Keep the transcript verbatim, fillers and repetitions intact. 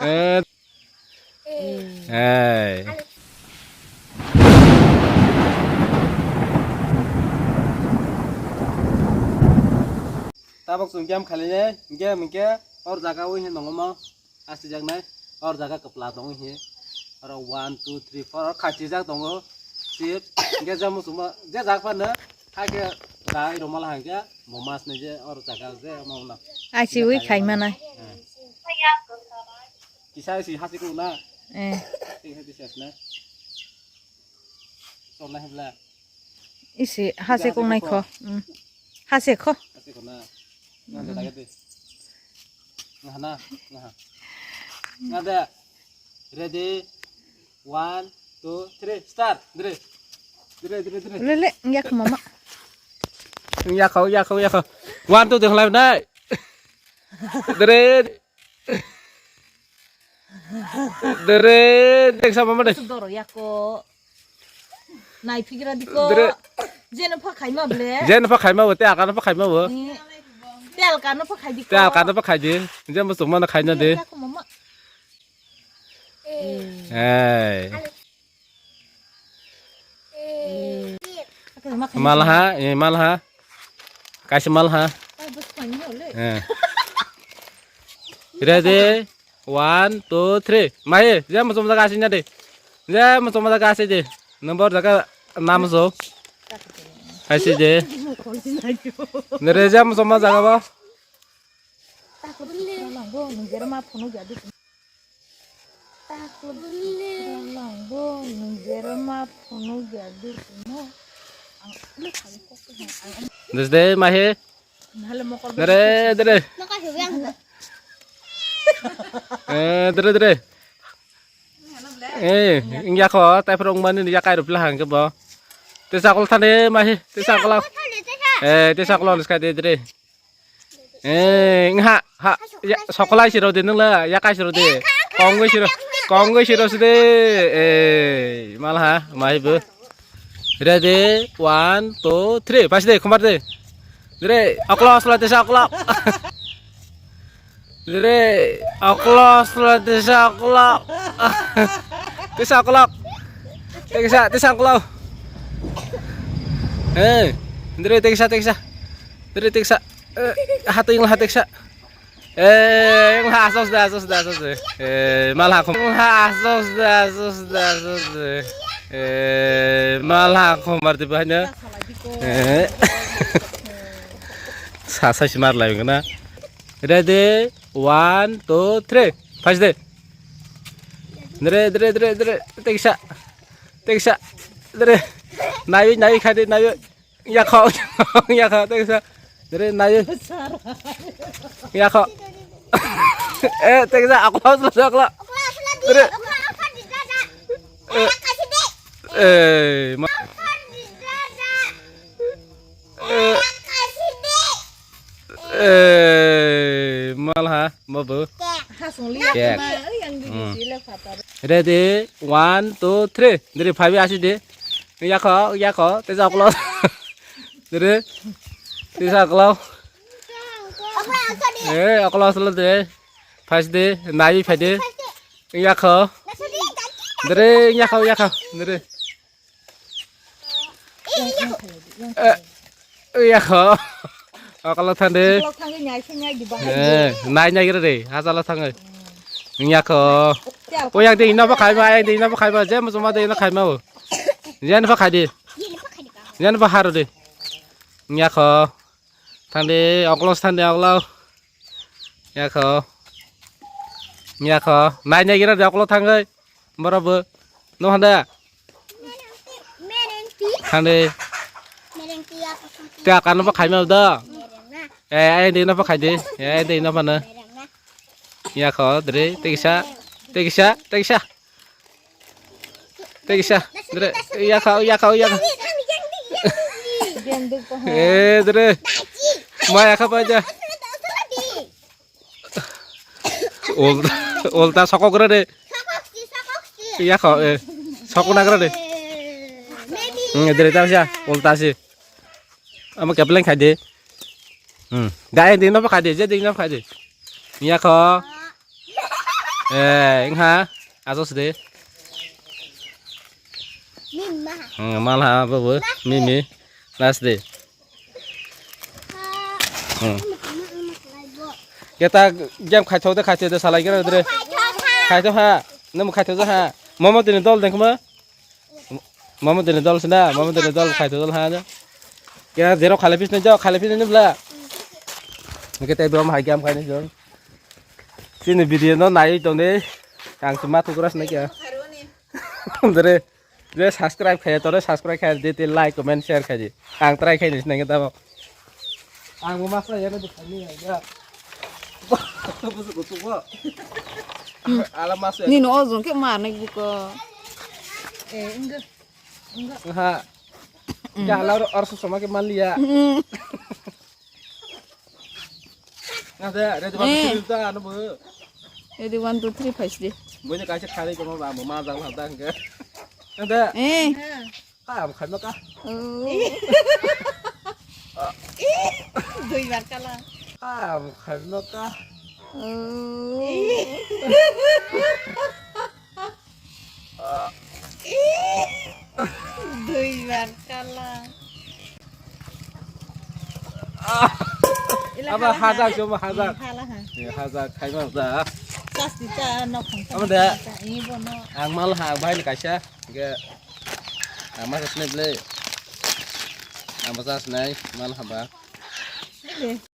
Eh. Hey. Tabok chwng game khainai, game hinkhe hor jaga o hinwi nongo mo. Asijak nai, hor jaga kwpla tong hi. Oro one, two, three, four, oro khachijak tongo. Chips, hinkhe je muchungma, je jak phano, hakhe dai rwma la hinkhe, bo mas ni je, oro jaga je, omo no. Achiwi khai manai. Hmm. Kisa isi hasi ko na. Eh. Tei hadi sias na. Chol na hebla. Isi hase kong nai kho. Mm. Hase kho. Hase kho na. Nga de lage de. Nga na, nga. Nga de. Ready. One, two, three, start. Dire. Dire, dire, dire. Le, le, ngiya kho mama. Ngiya kho, ngiya kho, ngiya kho. One, two, three, live nai. Dire. Dere, deksa mama de. Doro yako. Nai phigra diko. Dere. Jeno pha khaima ble. Jeno pha khaima bo, te akano pha khaima bo. Ni. Te alkano pha khai diko. Te alkano pha khai di. Je muchungma no khaina de. Yako mama. Hey. Malha, eh, malha. Kaisa malha. Eh. Ready? One, two, three. Mahi, je muchungma jaga asina de. Je muchungma jaga asi de. Number jaga nam so. Asi de. Nere je muchungma jaga bo. Dusde mahi. Dere, dere. Eh, dere, dere. Eh, ingya kho, tai phoro wngmani ni yakai rupla hang ke bo. Te sakol thani mahi, te sakol. Eh, te sakol ni skai de, dere. Eh, ha, ha, ya, sokolai siro de nungla, yakai siro de. Kongoi siro, kongoi siro side. Eh, malha, mai bu. Ready, one, two, three. Pas de, kumar de. Dire, oklo, oslo, tesa oklo. Dire, oklo, oslo, tesa oklo. Tesa oklo. Tesa, tesa oklo. Eh, dire, tesa, tesa. Dire, tesa. Eh, hati yang hati sa. Eh, yang ha asos da, asos da, asos da. Eh, malah aku ha asos da, asos da, asos da. Eh, malah aku marti banyak. Eh. Sasa si mar lai kena. Ready, one, two, three. Pas de. Dere, dere, dere, dere. Teksa. Teksa. Dere. Nawi, nawi khadi, nawi. Yakho, yakho, teksa. Dere, nayo. Yakho. Eh, teksa, aku haus lo, aku lo. Dere. Eh. Eh, ma. Eh. Eh, malha, mabu. Hasung liya. Kek. Ready, one, two, three. Dere, five asi de. Yakho, yakho, tesa oklo. Dere, tesa oklo. Eh, oklo aslo de. Phas de, nai phai de. Yakho. Dere, yakho, yakho. Dere. Eh, yakho. Oklo thande. Oklo thangwi nyai se nyai di bahai. Eh, nai nyai gere de, hajalo thangwi. Yakho. O yang de ino ba khai ba, yang de ino ba khai ba, je mo joma de ino khai ma o. Yen ba khai de. Yen ba haro de. Yakho. Thande, oklo thande, oklo. Yakho. Yakho. Nai nyai gere de oklo thangwi. Boro bo. No handa. Hande. Te akano pa khaima da. Eh, eh, de no pa khai de. Eh, de no pa na. Yakho, dre, teksa. Teksa, teksa. Teksa. Dre, yakho, yakho, yakho. Eh, dre. Ma yakho pa ja. Ul-, ulta sokok re de. Yakho, eh. Sokok nagra de. Hmm, dre ta sia, ulta si. Ama kepleng khai de. Hmm. Dai de no khai de, je de no khai de. Miya kho. Eh, wngha. Ajo sidi. Hmm, malha babu. Mimi. Last day. Hmm. Keta game khaithok de, khaithok de, salai kena dre. Khaithok ha. Nemu khaithok ha. Momo tini dol dengkma. Mama dini dol sina, mama dini dol khai dol ha. Kya zero khale pis ne jo, khale pis ne bla. Nike tai bom hai gam khai ne jo. Sini video no nai tong de. Ang sima tu kras ne kya. Dere, dere subscribe khai, tore subscribe khai de, te like, comment, share khai de. Ang try khai ne sina ke tamo. Ang bo masa ya na dukani ya. Busu kutu ko. Ala masa. Ni no ozon ke ma ne buko. Eh, inga. Ha. Ya la or so sama ke maliya. Ada, ada Eh. Anu bu. Ready, one, two, three, phai sidi. Bunya kaisa khari ko ma ma jang la dang ke. Ada. Eh. Kam khai ma ka. Oh. Dui bar kala. Kam khai ma ka. Oh. Dui bar kala. Aba hajak jomo hajak. Hala ha. Ni hajak khai ma da. Plastic ta nok khong. Aba da. Ni bono. Ang mal ha bai ni kaisa. Ge. Ang ma sasne ble. Ang ma sasne mal ha ba. Ebe.